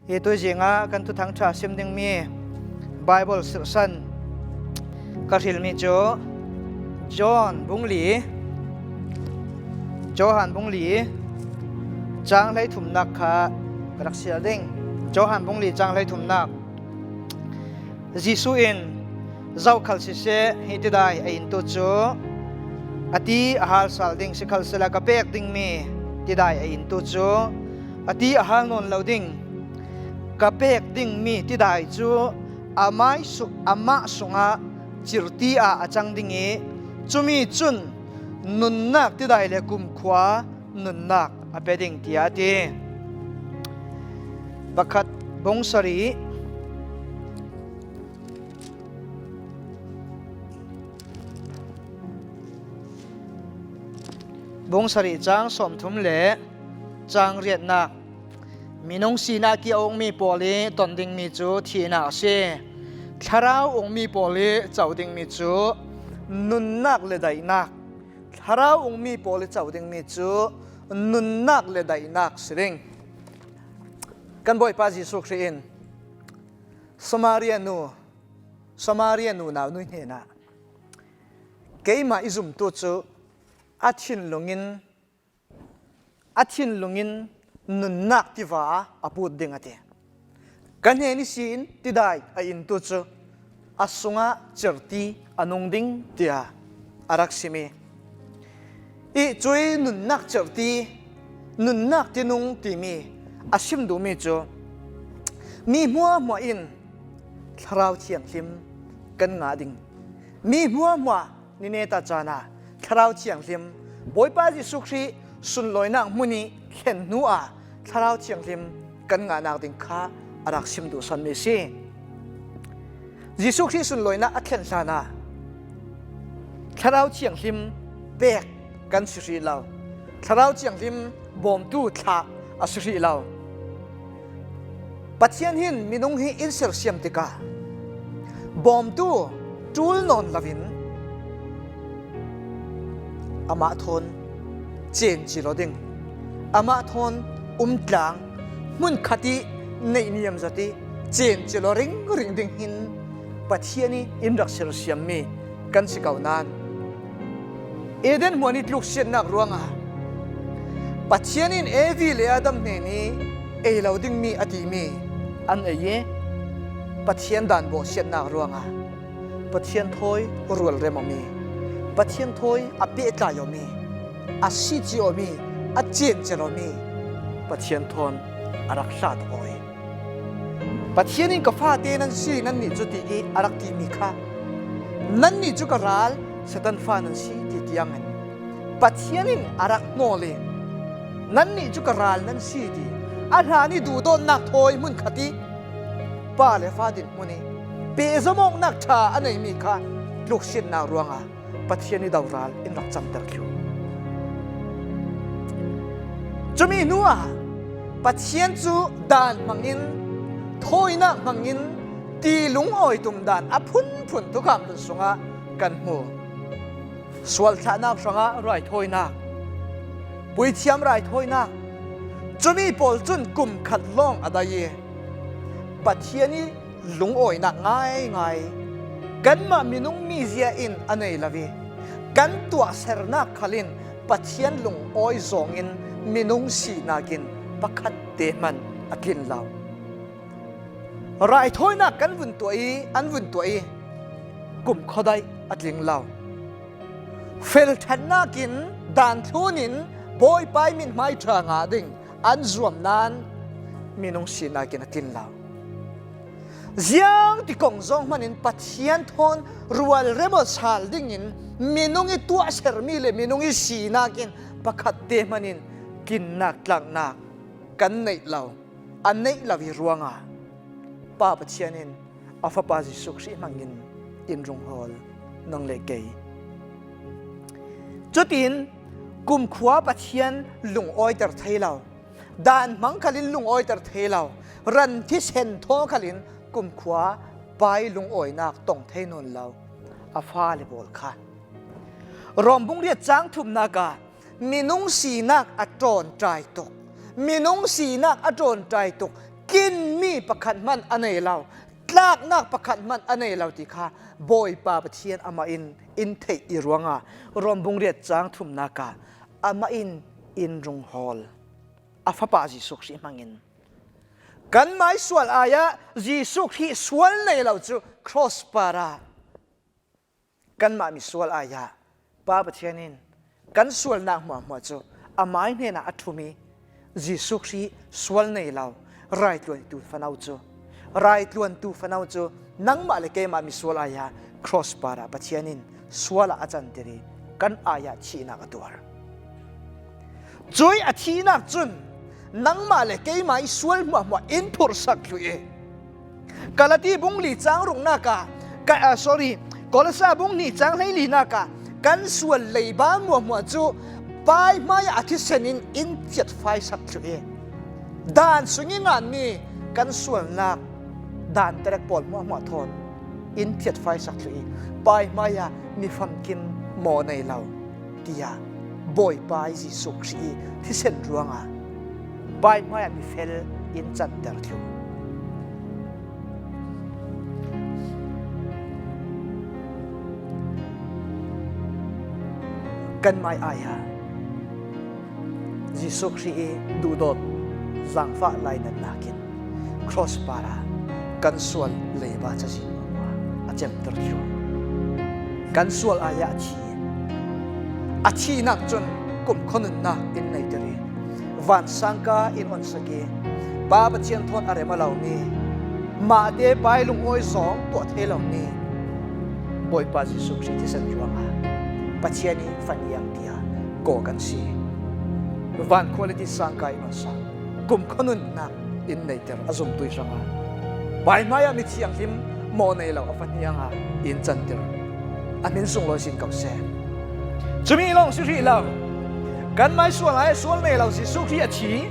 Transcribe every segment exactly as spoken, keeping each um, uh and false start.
Hi tuizinga kan thuthang ṭha sim ding mi Bible sirhsan ka hrilh mi cu John bung li, Johan bung li cang hleithumnak kha ka rak sial ding. Johan bung li cang hleithumnak. Jesuh in, "Zokhal siseh, hi tidai a intu cu a ti a hal sal ding, sikhalsehla ka pek dingmi tidai a intu cu a ti a hal nawn lo ding. Ka pek dingmi tidai cu amai su-, amah sungah cirti ah a cang ding i, cumi cun nunnak tidai le kumkhua nunnak a pe ding," tiah a ti. Pakhat bung sarih, bung sarih cang sawmthum le cang riatnak. Minung sinak i a ukmi pawl i ton dingmi cu thihnak a si. Thlarau ukmi pawl i co dingmi cu nunnak le daihnak. Thlarau ukmi pawl i co dingmi cu nunnak le daihnak si ding. Kan Bawipa Jesuh Khrih in Samaria nu, Samaria nu naunu hnenah, "Keimah i zumtu cu a thinlung in, a thinlung in nunnak tiva a put ding," a ti. "Ka hnen ihsin tidai a intu cu a sungah cirti a nung ding," tiah a rak simi. I cui nunnak cirti, nunnak tinung timi a sim duhmi cu mi hmuahhmuah in Thlarau Thianghlim kan ngah ding. Mi hmuahhmuah ni neta caan ah Thlarau Thianghlim, Bawipa Jesuh Khrih sunlawinak hmun i thlen hnu ah Thlarau Thianghlim kan ngahnak ding kha a rak sim duhsanmi a si. Jesuh Khrih sunlawinak a thlen hlan ah Thlarau Thianghlim pek kan si hrih lo. Thlarau Thianghlim bawmtu thlah a si hrih lo. Pathian hin minung hi in sersiam tikah bawmtu ṭul nawn loin amah thawn cen cil aw ding, amah thawn umtlang, hmunkhat i neihniam zat i cen cil aw ringring ding hin Pathian i in rak sersiammi kan si ko nain, Eden hmuan i tluksiatnak ruangah Pathian in Evi le Adam hnen i ei lo dingmi a timi an ei i, Pathian dan bawhsiatnak ruangah Pathian thawi rualrem awmi, Pathian thawi a pehtlai awmi, a sihci awmi, a ciancial awmi Pathian thawn a rak hlat aw i, Pathian in, "Ka fate nan si nannih cu," ti i a rak timi kha, "Nannih cu ka ral Satan fa nan si," ti tiangin Pathian in a rak hnawl i, "Nannih cu ka ral nan si," ti a hlan i duhdawtnak thawi hmunkhat i pa le fa dinhmun i pehzom awknak ṭha a neimi kha tluksiatnak ruangah Pathian i doral in rak camter thlu. Cumi hnuah Pathian cu dan hmangin, thawinak hmangin, ti lungawi tum dan a phunphun Thukham Hlun sungah kan hmu. Sualthlahnak hrangah raithawinak, puithiam raithawinak, cumi pawl cun kum khat lawng a dai i, Pathian i lungawinak ngaingai, kanmah minung mizia in a nei lo i, kan tuahsernak khal in Pathian lungawi zawngin minung sinak in pakhat te hmanh a tlin lo. Raithawinak kan vun tuah i, an vun tuah i, kum khuadaih a tling lo. Felṭhatnak in, dan thlun in Bawipa i mithmai ṭha ngah ding an zuam nain minung sinak in a tlin lo. Ziangti kong zong hmanh in Pathian thawn rualrem aw sal dingin minung i tuahsermi le minung i sinak in pakhat te hmanh in tlinnak tlaknak kan neih lo, a neih lo i ruangah Pa Pathian in a Fapa Jesuh Khrih hmangin in rung hawl, nang le kei. Cutin kumkhua Pathian lungawiter thei lo, dan hmang khalin lungawiter thei lo, ran thisen thaw khalin kumkhua Pa i lungawinak tong thei nawn lo a fale pawl kha. Rom bung riat cang thumnak ah minung sinak a ṭawnṭai tuk, minung sinak a ṭawnṭai tuk, kinmi pakhat hman a nei lo, tlaknak pakhat hman a nei lo ti kha Bawipa Pathian amah in in theih i ruanga Rom bung riat cang thumnak ah amah in in rung hawl a Fapa Jesuh Khrih hmangin kanmah i sual ai-ah Jesuh Khrih sual nei lo cu cross parah kanmah misual ai-ah Pa Pathian in kan sualnak hmuahhmuah cu amai hnenah a ṭhum i Jesuh Khrih sual nei lo raitluantu fano cu, raitluantu fano cu nangmah le keimah misual ai-ah cross parah Pathian in sual ah a canter i kan ai-ah thihnak a tuar. Cuih a thihnak cun nangmah le keimah i sual hmuahhmuah in phurhsak thluh i Galati bung li cang ruknak ah, ka, ah, sorry, Kolose bung hnih cang hleilinak ah kan sual leiba hmuahhmuah cu Pa hmaiah a thisen in in ciatfaisak thluh i dan sung i nganmi kan sualnak dan terek pawl hmuahhmuah thawn in phiatfaisak thluh i Pa hmaiah mi famkim maw nei lo tiah Bawipa Jesuh Khrih i thisen ruangah Pa hmaiah mi fel in canter thluh. Kanmah ai-ah Jesuh Khrih i duhdawt zangfah lainatnak in cross parah kan sual leiba cazin a cemter thluh. Kan sual ai-ah a thi. A thihnak cun kumkhua nunnak in neiter i vansangka in onsak i Pa Pathian thawn a rem a lomi, mahte pai lungawi zawng tuah thei lomi Bawipa Jesuh Khrih thisen ruangah Pathian i faniang tiah kaw kan si. Van quality sangka in onsak, kumkhua nunnak in neiter a zumtu i hrangah Pa hmaiah mi thianghlim maw nei lo a faniangah in canter a hmin sunglawi sin ko seh. Cumi lawng si hrih lo. Kanmah i sual ai sual nei lo Jesuh Khrih a thi,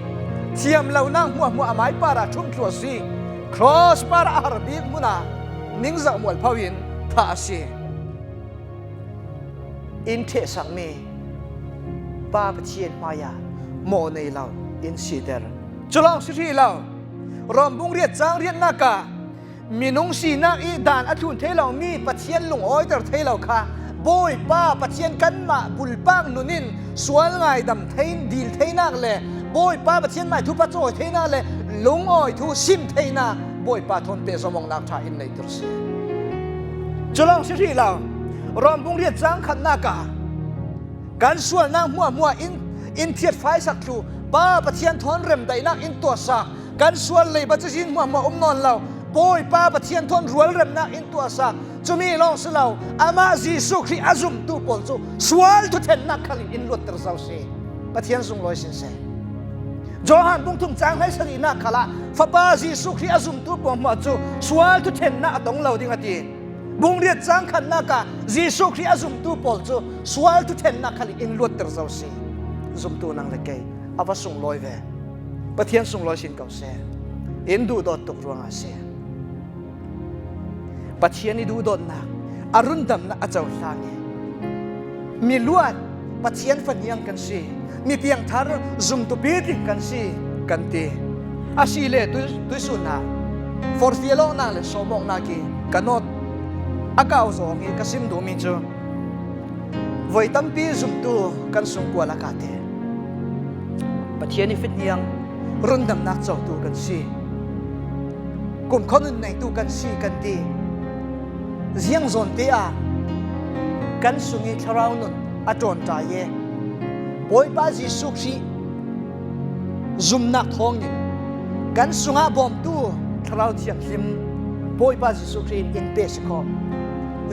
thiam lonak hmuahhmuah amai parah ṭhum thluh a si. Cross parah a har bik hmunah ningzak mualpho in thah a si. In ṭhehsakmi Pa Pathian hmaiah maw nei lo in siter. Cu lawng si hrih lo. Rom bung riat cang riatnak ah minung sinak i dan a thlun thei lomi Pathian lungawiter thei lo kha Bawipa Pathian kanmah bulpak nun in sual ngaidam thei, dil theinak le Bawipa Pathian mai thu pacawi theinak le lungawi thu sim theinak Bawipa thawn pehzom awknak ṭha in neiter si. Cu lawng si hrih lo. Rom bung riat cang khatnak ah kan sualnak hmuahhmuah in, in phiatfaisak thluh, Pa Pathian thawn remdaihnak in tuahsak, kan sual leiba cazin hmuahhmuah um nawn lo, Bawipa Pathian thawn rualremnak in tuahsak, cumi lawng si lo, amah Jesuh Khrih a zumtu pawl cu sual thuthennak khal in in luatter zo si. Pathian sunglawi sin seh. Johan bung thum cang hleisarihnak khalah Fapa Jesuh Khrih a zumtu pawl hmuah cu sual thuthennak a tong lo ding a ti. Bung riat cang khatnak ah Jesuh Khrih a zumtu pawl cu sual thuthennak khal in in luatter zo si. Zumtu nang le kei a va sunglawi ve. Pathian sunglawi sin ko seh. In duhdawt tuk ruangah si. Pathian i duhdawtnak a rundamnak a cohlang i mi luat Pathian faniang kan si, mi piangthar zumtu pitling kan si kan ti. A si le tui, tuisun ah forhfial awknak le sawm awknak i ka nawt a kau zawng i ka sim duhmi cu voi tampi zumtu kan sungkual a kate Pathian i fihniang rundamnak cotu kan si. Kumkhua nun neitu kan si kan ti. Ziangzawnte ah kan sung i thlarau nun a ṭawnṭai e. Bawipa Jesuh Khrih zumnak thawngin kan sungah bawmtu thlarau thianghlim Bawipa Jesuh Khrih in in pe si khawh.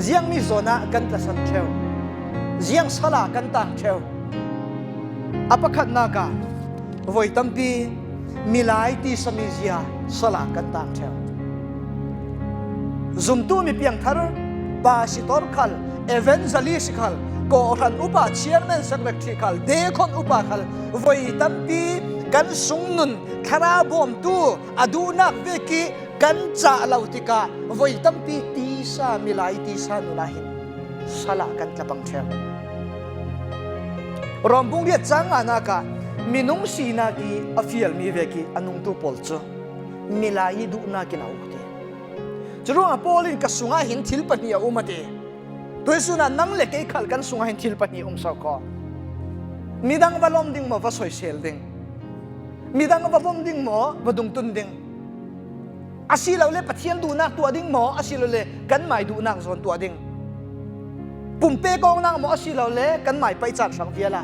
Ziang mi zawn ah kan tlasan ṭheu, ziang sal ah kan tang ṭheu. A pakhatnak ah voi tampi milai tisa mizia sal ah kan tang ṭheu. Zumtu mi piangthar, pastor khal, evangelist khal, kawhhran upa, chairman, secretary khal, deacon upa khal, voi tampi kan sung nun thlarau bawmtu a duhnak vek i kan cah lo tikah voi tampi tisa, milai tisa nun ah hin sal ah kan tla pang ṭheu. Rom bung riat cang nganak ah minung sinak i a fialmi vek i a nungtu pawl cu Milai ih duhnak in a uk ti. Curuangah Paul in ka sungah hin thil pahnih a um a ti. Tuisunah nang le kei khal kan sungah hin thil pahnih a um so khaw. Midang va lawm ding maw, va soisel ding? Midang va vom ding maw, va dungtun ding? Asilole Pathian duhnak tuah ding maw, asilole kanmai duhnak zawn tuah ding? Pumpe kawngnak maw, asilole kanmai paih caan hrang vial a?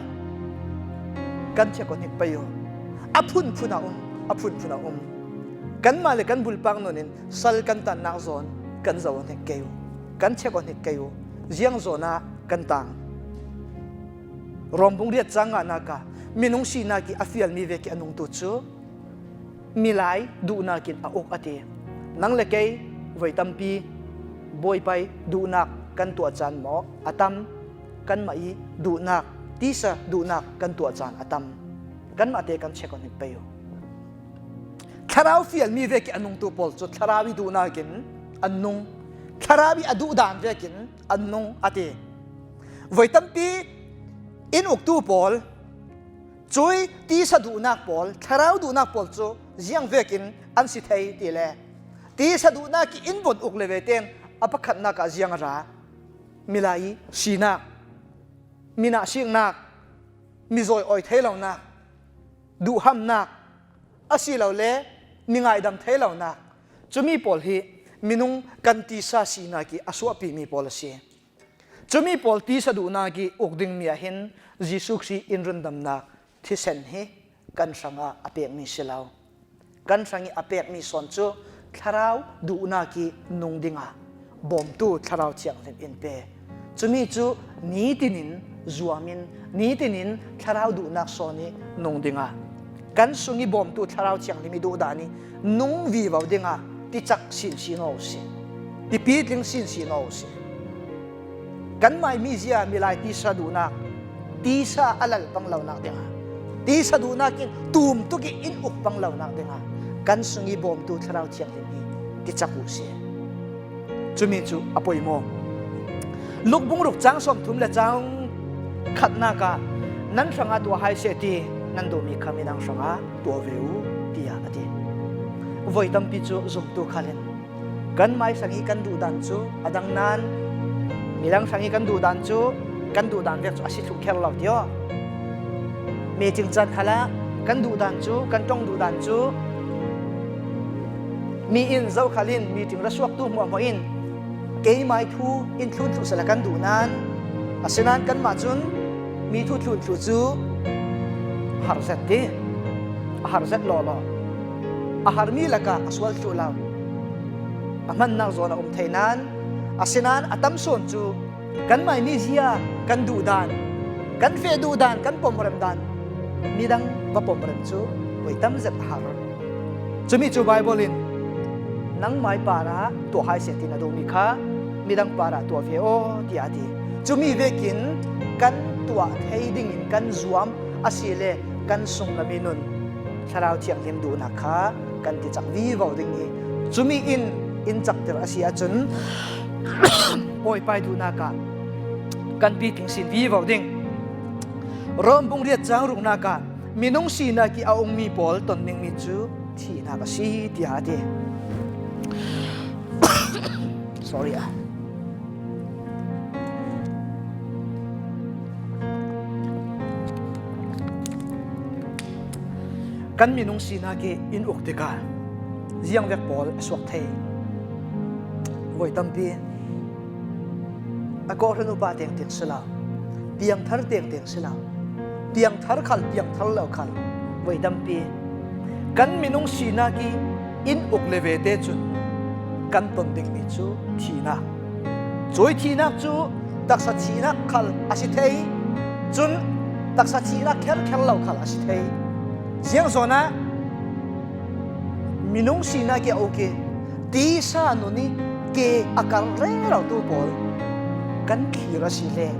Kan thiak aw hnik pei uh. A phunphun a um, a phunphun a um. Kanmah le kan bulpak nun in sal kan tannak zawn kan zoh aw hnik kei uh. Kan thiak aw hnik kei uh. Ziang zawnah kan tang? Rom bung riat cang nganak ah minung sinak ih a fialmi vek ih a nungtu cu milai duhnak in a uk a ti. Nang le kei voi tampi Bawipa ih duhnak kan tuah caan maw a tam, kanmah ih duhnak, tisa duhnak kan tuah caan a tam. Kanmahte kan check on hnik pei uh. Thlarau fialmi vek ih a nungtu pawl cu Thlarau ih duhnak in an nung. Thlarau ih a duhdan vekin an nung a ti. Voi tampi in uktu pawl, cui tisa duhnak pawl, Thlarau duhnak pawl cu ziang vekin an si thei ti le, tisa duhnak ih in von uk le ve tein a pakhatnak ah ziang a ra? Milai ih sinak, mi nahsiknak, mi zawi awi thei lonak, duhhamnak, asilole mi ngaidam thei lonak, cumi pawl hi minung kan tisa sinak ih a suahpimi pawl a si. Cumi pawl tisa duhnak ih uk dingmi ah hin Jesuh Khrih in rundamnak thisen hi kan hrangah a pekmi si lo. Kan hrangih a pekmi sawn cu Thlarau duhnak ih nung dingah bawmtu Thlarau Thianghlim in pe. Cumi cu nitin in zuam in, nitin in Thlarau duhnak sawn ih nung dingah kan sungih bawmtu Thlarau Thianghlim ih duhdan ih nung vivo dingah ticak sinsin aw usih. Tipitling sinsin aw usih. Kanmai mizia milai tisa duhnak, tisa a lal pang lonak dingah, tisa duhnak in tumtuk ih in uk pang lonak dingah kan sungih bawmtu Thlarau Thianghlim ih ticak uh si. Cumi cu a poimaw. Luk bung ruk cang sawmthum le cang khatnak ah, nan hrangah tuah hai seh ti nan duhmi kha midang hrangah tuah ve uh, tiah a ti. Voi tampi cu zumtu khal in kanmai hrangih kan duhdan cu a dang nain midang hrangih kan duhdan cu kan duhdan vek cu a si thluh kher lo ti aw. Meeting caan khalah kan duhdan cu, kan ṭong duhdan cu mi in, zokhal in meeting ra suaktu hmuahhmuah in keimai thu in thlun thluh sehla kan duh nain, asinain kanmah cun mi thu thlun thluh cu har zet ti, a har zet lawlaw, a harmi lakah a sual thluh lo. A hmannak zawn a um thei nain, asinain a tam sawn cu kanmai mizia kan duhdan, kan feh duhdan, kan pawmrem dan midang va pawmrem cu voi tam zet a har. Cumi cu Baibal in nangmai parah tuah hai seh ti na duhmi kha midang parah tuah ve aw, tiah a ti. Cumi vekin kan tuah thei dingin kan zuam asile kan sunglam ih nun Thlarau Thianghlim duhnak kha kan ticak vivo ding ih, cumi in in cakter a si ahcun Bawipa ih duhnak ah kan pitling sin vivo ding. Rom bung riat cang ruknak ah minung sinak ih a ungmi pawl ton dingmi cu thihnak a si, tiah a ti. Sorry ah. Kan minung sinak ih in uk tikah ziangvek pawl a suak thei. Voi tampi a kawhhran upa tengteng si lo, piangthar tengteng si lo, piangthar khal, piangthar lo khal, voi tampi kan minung sinak ih in uk le vete cun kan ton dingmi cu thihnak. Cui thihnak cu taksa thihnak khal a si thei. Cun taksa thihnak kherkher lo khal a si thei. Ziangzawnah minung sinak ih a uk ih tisa nun ih ke a kar rerotu pawl kan thlir asile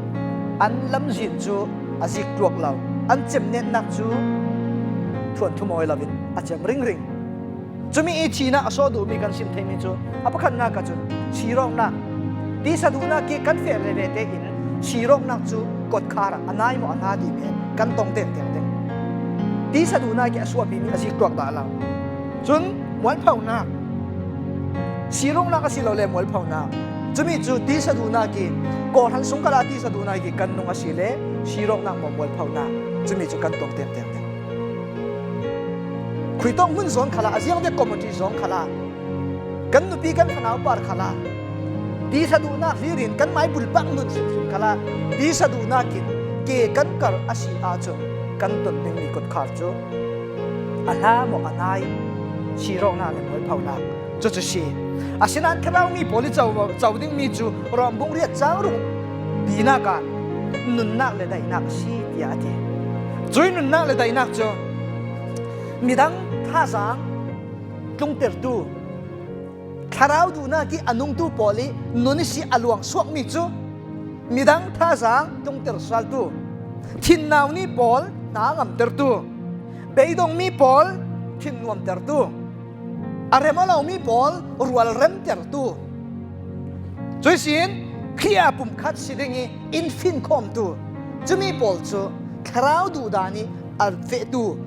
an lamzin cu a zik tluak lo, an cemnetnak cu thuanthu mawi loin a cem ringring. Cumi ih thihnak a sawh duhmi kan sim theimi cu a pakhatnak ahcun sirawknak, tisa duhnak ih kan feh veve tein sirawknak cu kotkhar ah a nai maw a hna timi kan tong tengteng ding. Tisa duhnak ih a suahpimi a zik tluak dah lo. Cun mualphonak, sirawknak a si lo le mualphonak. Cumi cu tisa duhnak i, kawhhran sung khalah tisa duhnak i kan nung a si le sirawknak maw mualphonak, cumi cu kan tuang tengteng ding. Khuitawk hmun zawn khalah, a ziangte committee zawn khalah, kan nupi kan fanau par khalah, tisa duhnak hlir in kan mai bulpak nun hrimhrim khalah, tisa duhnak in ke kan karh a si ahcun kan ton dingmi kutkhar cu a hla maw a nai, sirawknak le mualphonak cucu si. Asinain thlarau mi pawl i co, co dingmi cu Rom bung riat cang ruk binak ah nunnak le daihnak a si, tiah a ti. Cuih nunnak le daihnak cu midang thazaang tlungtertu, thlarau duhnak i a nungtu pawl i nun ihsin a luangsuakmi cu midang thazaang tlungter sualtu, thinnau ni pawl hna ngamtertu, beidongmi pawl thinnuamtertu, a rem a lomi pawl rualremtertu, cuihsin Khrih ah pumkhat si ding i in finkhawmtu, cumi pawl cu thlarau duhdan i a fehtu,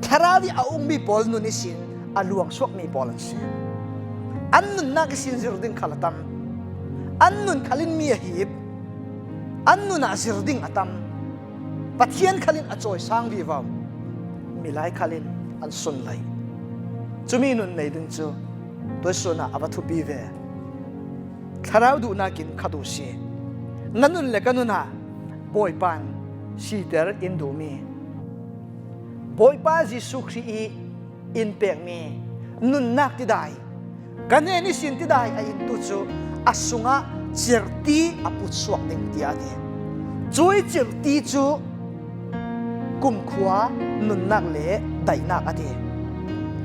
thlarau i a ukmi pawl nun ihsin a luangsuakmi pawl an si. An nunnak ihsin zir ding khal a tam. An nun khal in mi a hip. An nun ah zir ding a tam. Pathian khal in a cawisang vivo. Milai khal in an sunlai. Cumi nun nei ding cu tuisun ah a va thupi ve. Thlarau duhnak in khat u si. Na nun le ka nun ah Bawipa in siter in duhmi, Bawipa Jesuh Khrih i in pekmi nunnak tidai, ka hnen ihsin tidai a intu cu a sungah cirhti a putsuak ding, tiah a ti. Cuih cirhti cu kumkhua nunnak le daihnak a ti.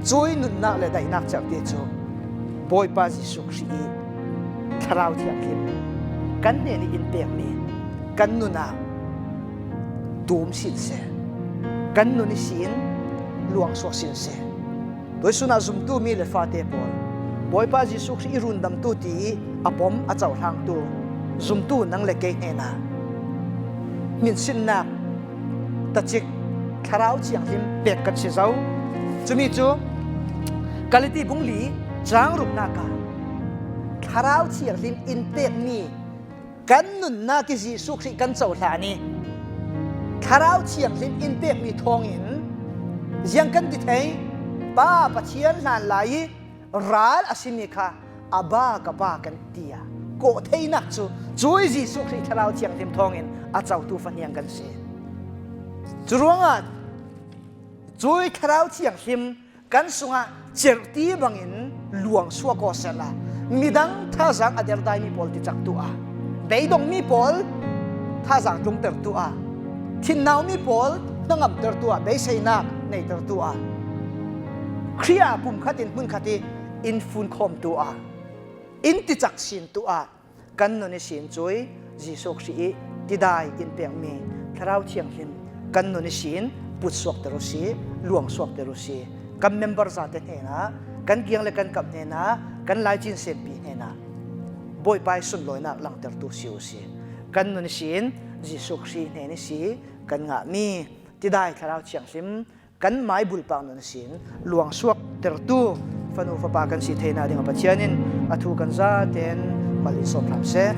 Cuih nunnak le daihnak cirhti cu Bawipa Jesuh Khrih i Thlarau Thianghlim kan hnen i in pekmi kan nun ah tum sin seh, kan nun ihsin luangsuak sin seh. Tuisun ah zumtu mi le fate pawl, Bawipa Jesuh Khrih i rundamtu ti i a pom a cohlangtu zumtu nang le kei hnenah hminsinnak tacik Thlarau Thianghlim pek kan si zo. Cumi cu Galati bung li cang ruknak ah Thlarau Thianghlim in pekmi kan nunnak i Jesuh Khrih kan cohlan i Thlarau Thianghlim in pekmi thawngin ziang kan ti thei? Pa Pathian hlanlai i ral a simi kha, "Abba, ka Pa," kan ti a kawh theinak cu cuih Jesuh Khrih Thlarau Thianghlim thawngin a cotu fahniang kan si. Curuangah cuih Thlarau Thianghlim kan sungah cerhti bangin luangsuak aw sehla, midang thazaang a derdaimi pawl ticaktu ah, beidongmi pawl thazaang tlungtertu ah, thinnaumi pawl hnangamtertu ah, beiseinak neitertu ah, Khrih ah pumkhat in hmunkhat i in funkhawmtu ah, in ticak sintu ah, kan nun ihsin cuih Jesuh Khrih i tidai in pekmi Thlarau Thianghlim kan nun ihsin putsuakter u si, luangsuakter u si. Kan member zate hnenah, kan kiang le kan kap hnenah, kan laicin senpi hnenah Bawipa i sunlawinak langtertu si u si. Kan nun ihsin Jesuh Khrih hnen ihsi kan ngahmi tidai Thlarau Thianghlim kan mai bulpak nun ihsin luangsuaktertu fanu fapa kan si theinak ding a Pathian in a thu kan zaten mal in sawm hram seh.